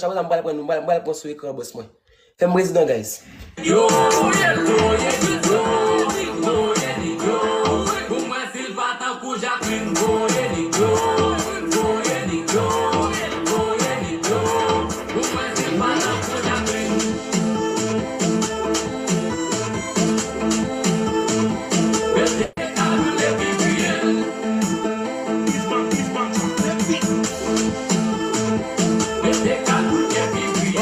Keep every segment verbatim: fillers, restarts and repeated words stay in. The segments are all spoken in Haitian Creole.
Sa konsa, m pral pran nou, m pral, m pral pran sou ekran bòs mwen. Fè m prezidan, guys. Yo, voye l, voye l, yo, voye l, yo. Pou mwen, si l pa tankou Jacqueline, voye l, yo, voye l, yo, voye l, yo. Pou mwen, si l pa tankou Jacqueline. Mete kagoul epi griye l. Mete kagoul epi griye l.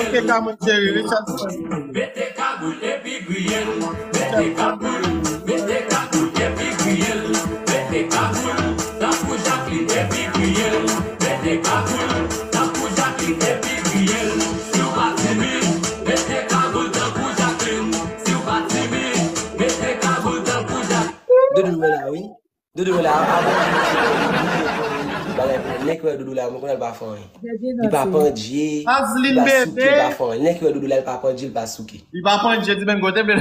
Ok, Kamon Jerry, Richardson. Mete kagoul epi griye l. Mete kagoul, mete kagoul epi griye l. Mete kagoul, tankou Jacqueline epi griye l. Mete kagoul, tankou Jacqueline epi griye l. Si w pa timid, mete kagoul tankou Jacqueline. Si w pa timid, mete kagoul tankou Jacqueline. Doudou mwen la, wi. Doudou la, avan bagay pou nèg wè Doudou la, mwen konnen l pa fè anyen. Li pa pandje, li pa souke, li pa fè anyen. Nèg wè Doudou la, li pa pandje, li pa souke. Li pa pandje, di menm kote, men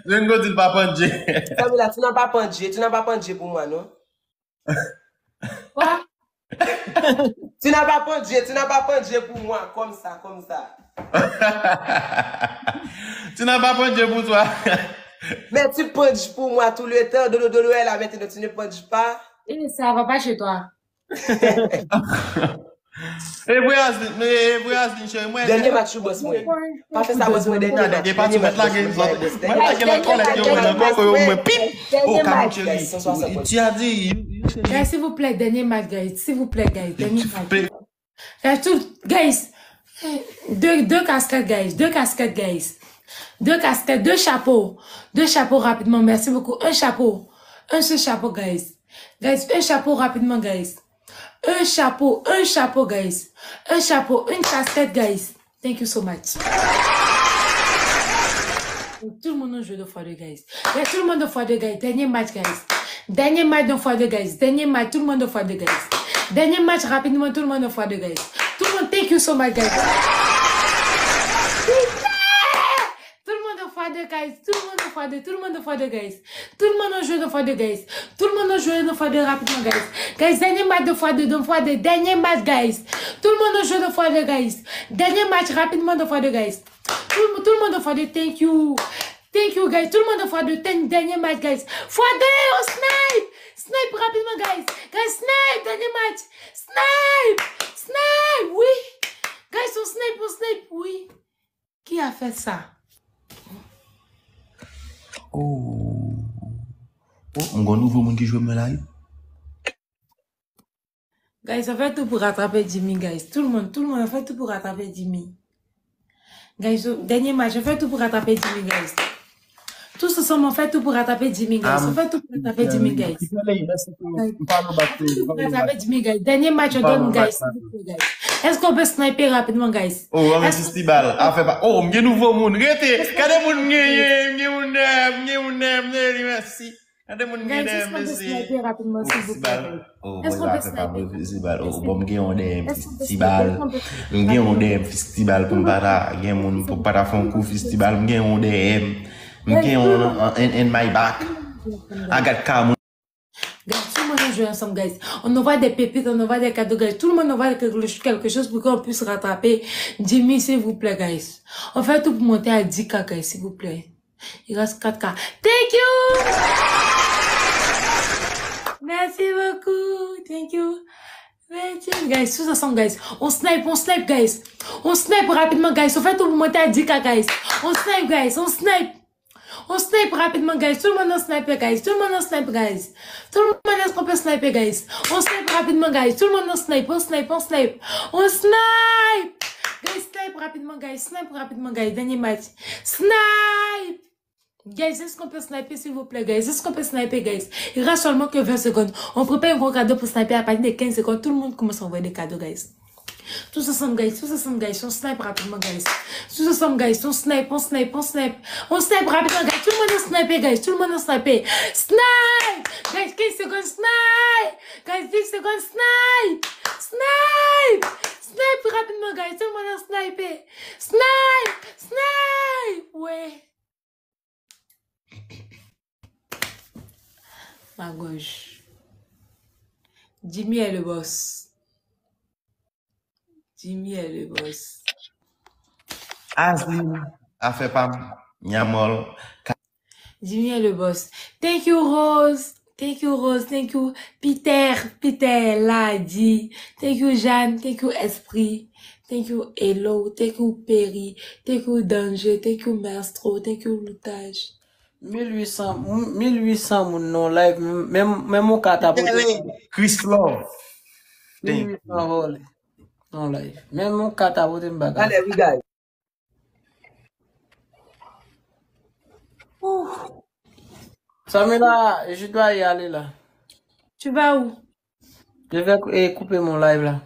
menm kote, li pa pandje. Fanmi la, Tina pa pandje, Tina pa pandje pou mwen, non. Kwa? Tina pa pandje, Tina pa pandje pou mwen, kòmsa, kòmsa. Tina pa pandje pou twa. Mais tu penses pour moi tout le temps, Dodo, Dodo est là maintenant, tu ne penses pas. Et ça va pas chez toi. E vre Aslin, e vre Aslin cheri mwen. Dènye match ou bòs mwen. Pa fè sa bòs mwen, dènye match. Dènye match ou mèt lage, mwen lage nan kòlèt yo nan kòkò yo mwen pip. Oh Kamon Jerry. Tu as dit. Guys, s'il vous plaît, dernier match, guys. S'il vous plaît, guys. Dernier match. Guys, tout, guys. Deux, deux casquettes, guys. Deux casquettes, guys. Deux casquettes, deux chapeaux. Deux chapeaux rapidement. Merci beaucoup. Un chapeau. Un seul chapeau, guys. Guys, un chapeau rapidement, guys. Un chapeau, un chapeau, guys. Un chapeau, une casquette, guys. Thank you so much. Tout le monde a joué deux fois deux, guys. Guys, tout le monde deux fois deux, guys. Dernier match, guys. Dernier match deux fois deux, guys. Dernier match, tout le monde deux fois deux, guys. Dernier match, rapidement, tout le monde deux fois deux, guys. Tout le monde, thank you so much, guys. Tout le monde deux fois deux, guys. Tout le monde deux fois deux. Tout le monde deux fois deux, guys. Tout le monde a joué deux fois deux, guys. Tout le monde a joué deux fois deux rapidement, guys. Guys, dernier match deux fois deux, deux fois deux. Dernier match, guys. Tout le monde a joué deux fois deux, guys. Dernier match rapidement deux fois deux, guys. Tout, tout le monde deux fois deux, thank you. Thank you, guys. Tout le monde deux fois deux, ten- dernier match, guys. Fois deux, on snipe. Snipe rapidement, guys. Guys, snipe, dernier match. Snipe. Snipe, oui. Guys, on snipe, on snipe, oui. Qui a fait ça? Oh. Oh, m gon nouvo moun ki jwe mwen la wi. Guys, on fait tout pour rattraper Jimmy, guys. Tout le monde, tout le monde, on fait tout pour rattraper Jimmy. Guys, dernier match, on fait tout pour rattraper Jimmy, guys. Tous ensemble, on fait tout pour rattraper Jimmy, guys. On fait tout pour rattraper Jimmy, guys. Pour rattraper Jimmy, guys. Dernier match, on donne, guys, s'il vous plaît, guys. Est-ce qu'on peut sniper rapidement, guys? Oh, on met fistibal. Ah, fè pa. Oh, m gen nouvo moun. Rete. Gade moun m genyen. M gen moun dèyè m. M gen moun dèyè m. Mèsi. Gade moun m gen dèyè m, mèsi. Rapidement, s'il vous plaît. Oh, mwen pa fè pa mwen fistibal. Oh, bon, m gen yon dèyè m fistibal. M gen yon dèyè m fistibal pou m pa ta gen moun pou m pa ta fè yon kou fistibal. M gen yon dèyè m. M gen yon in, in my back. I got car moun. Guys, tout le monde joue ensemble, guys. On envoie des pépites, on envoie des cadeaux, guys. Tout le monde envoie quelque, quelque chose pour qu'on puisse rattraper Jimmy, s'il vous plaît, guys. On fait tout pour monter à dix K, guys, s'il vous plaît. Il reste quatre K. Thank you! Merci beaucoup. Thank you. Thank you, guys. Tous ensemble, guys. On snipe, on snipe, guys. On snipe rapidement, guys. On fait tout pour monter à dix K, guys. On snipe, guys. On snipe. On snipe rapidement, guys. Tout le monde on snipe, guys. Tout le monde on snipe, guys. Tout le monde est-ce qu'on peut sniper, guys? On snipe rapidement, guys. Tout le monde on snipe, on snipe, on snipe. On snipe! Guys, snipe rapidement, guys. Snipe rapidement, guys. Dernier match. Snipe! Guys, est-ce qu'on peut sniper, s'il vous plaît, guys? Est-ce qu'on peut sniper, guys? Il reste seulement que vingt secondes. On prépare un gros cadeau pour sniper à partir de quinze secondes. Tout le monde commence à envoyer des cadeaux, guys. Tous ensemble, guys, tous ensemble, guys, on snipe rapidement, guys. Tous ensemble, guys, on snipe, on snipe, on snipe. On snipe rapidement, guys. Tout le monde on snipe, guys. Tout le monde on snipe. Snipe! Guys, quinze secondes, snipe! Guys, dix secondes, snipe! Snipe! Snipe rapidement, guys. Tout le monde on snipe. Snipe! Snipe! Ouais. Ma gòj. Jimmy est le boss. Jimmy est le boss. Azlin, afè pa m, Nyamòl. Jimmy est le boss. Thank you, Rose. Thank you, Rose. Thank you, Peter. Peter Ladi. Thank you, Jeanne. Thank you, Esprit. Thank you, Hello. Thank you, Perry. Thank you, Danger. Thank you, Maestro. Thank you, Loutaj. Mil uit san, mil uit san moun nan live, menm, menm yon ka tapote. Chris Love. Mil uit san vòlè nan live. Menm yon ka tapote m pa ka. Allez, we guys. Samela, je dois y aller là. Tu vas où? Je vais cou- eh, couper mon live là.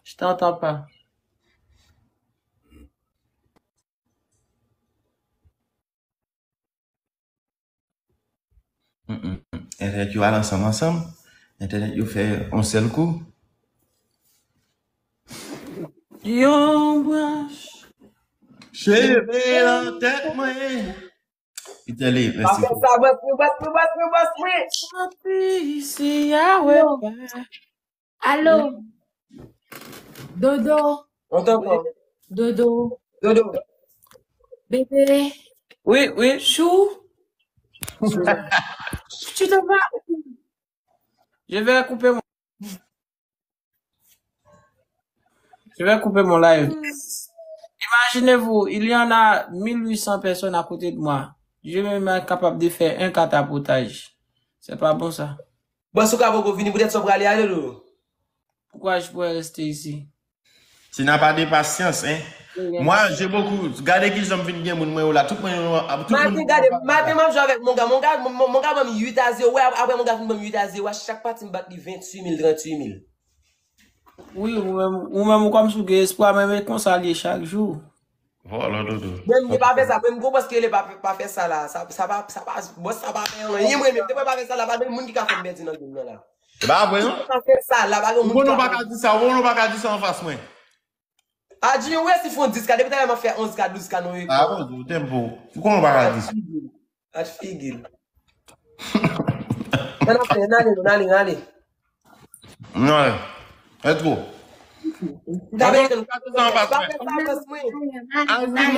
Je t'entends pas. Entènèt yo al ansanm ansanm. Entènèt yo fè yon sèl kou. Yon branch. Cheve nan tèt mwen. Itali, Pa mèsi. Fè sa, bòs mwen, bòs mwen, bòs mwen, bòs mwen. Sorti isi a wè pa. Allô? Dodo. On t'entend. Dodo. Dodo. Bébé. Oui, oui. Chou. Tu te vas? Je vais couper mon. Je vais couper mon live. Imaginez-vous, il y en a mille huit cents personnes à côté de moi. Je suis même pas capable de faire un catapotage. C'est pas bon ça. Bòs ou ka poko vini poutèt sa w prale ale Dodo. Pourquoi je pourrais rester ici? Si n'a pas de patience, hein. Moi, j'ai beaucoup. Gade ki jan m vin gen moun mwen yo la. Tout mwen yo. Tout moun Maten gade, maten m ap jwe avèk Monga. Monga, Mon- Mon- Monga ban m uit a zewo. Wè, ap- apre Monga fin ban m uit a zewo. A chak pati m bat li venntuit mil, tranntuit mil. Oui, ou menm, ou menm ou kòmsi w gen espwa, men men konsa l ye chak jou. Vòlò Dodo. Mwen m pa fè sa, mwen m gwo paske le pa pa fè sa la. Sa sa pa sa pa bòs sa pa fè anyen mwen menm. Depi pa fè sa la, pa gen moun ki ka fè m pèdi nan game nan la. E pa vre non. Pa fè sa la, pa gen Ou moun ki konnen ou ka pa ka di sa, ou konnen ou pa ka di sa anfas mwen. Adji, ou resi fè yon dis ka, depi talè m ap fè onz ka, douz ka nan Ah, bon, ou tempo. Ou konnen ou pa ka di sa. At figi l. Ann ap fè, n ale, n ale, n ale. Non, let's go. M ta bèk nou. Pa fè sa, bòs mwen. Al vin